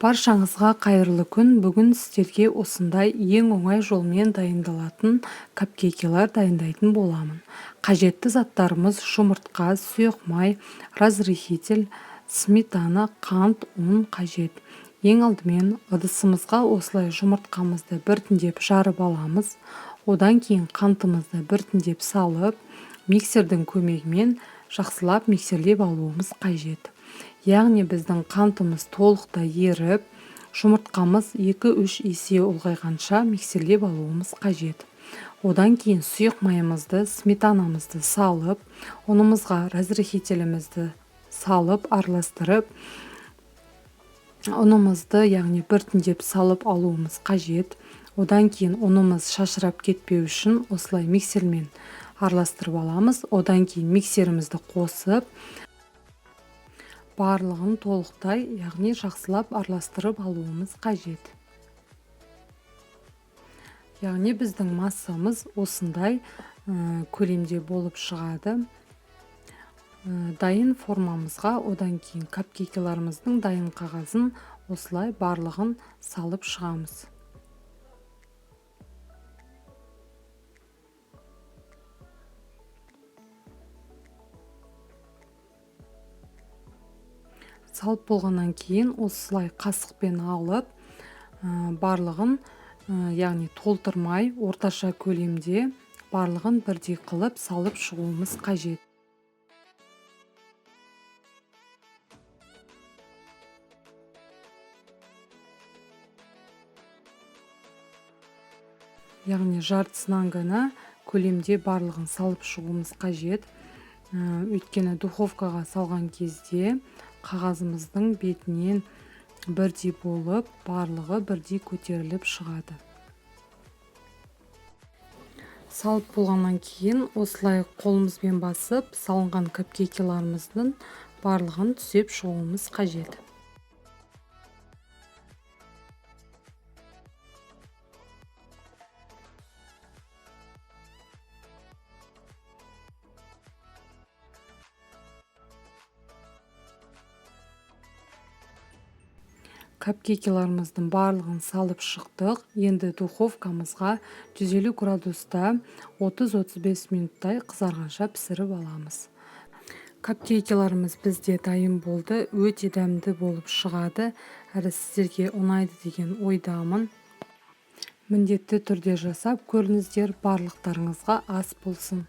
Баршаңызға қайырлы күн. Бүгін сіздерге осындай ең оңай жолмен дайындалатын капкейкилер дайындайтын боламын. Қажетті заттарымыз: жұмыртқа, сұйық май, разрыхитель, сметана, қант, ұн қажет. Ең алдымен ыдысымызға осылай жұмыртқамызды біртіндеп жарып аламыз. Одан кейін қантымызды біртіндеп салып, миксердің көмегімен жақсылап миксерлеп алуымыз қажет. Яғни біздің қантымыз толықтай еріп, жұмыртқамыз 2-3 есе ұлғайғанша миксерлеп алуымыз қажет. Одан кейін сұйық майымызды, сметанамызды салып, ұнымызға разрыхителімізді салып, араластырып, ұнымызды, яғни біртіндеп салып алуымыз қажет. Одан кейін ұнымыз шашырап кетпеу үшін осылай миксермен араластырып аламыз. Одан кейін миксерімізді қосып, барлығын толықтай, яғни жақсылап араластырып алуымыз қажет. Яғни біздің массамыз осындай көлемде болып шығады. Дайын формамызға одан кейін капкейкаларымыздың дайын қағазын осылай барлығын салып шығамыз. Салып болғаннан кейін осылай қасықпен алып, барлығын, яғни толтырмай, орташа көлемде барлығын бірдей қылып салып шығуымыз қажет. Яғни жартысынан ғана көлемде барлығын салып шығуымыз қажет. Өйткені духовкаға салған кезде қағазымыздың бетінен бірдей болып, барлығы бірдей көтеріліп шығады. Салып болғаннан кейін осылай қолымызбен басып, салынған капкейкаларымыздың барлығын түзеп шығуымыз қажет. Капкейкаларымыздың барлығын салып шықтық. Енді духовкамызға 150 градуста 30-35 минуттай қызарғанша пісіріп аламыз. Капкейкаларымыз бізде дайын болды. Өте дәмді болып шығады. Әрі сіздерге ұнайды деген ойдамын. Міндетті түрде жасап көріңіздер. Барлықтарыңызға ас болсын.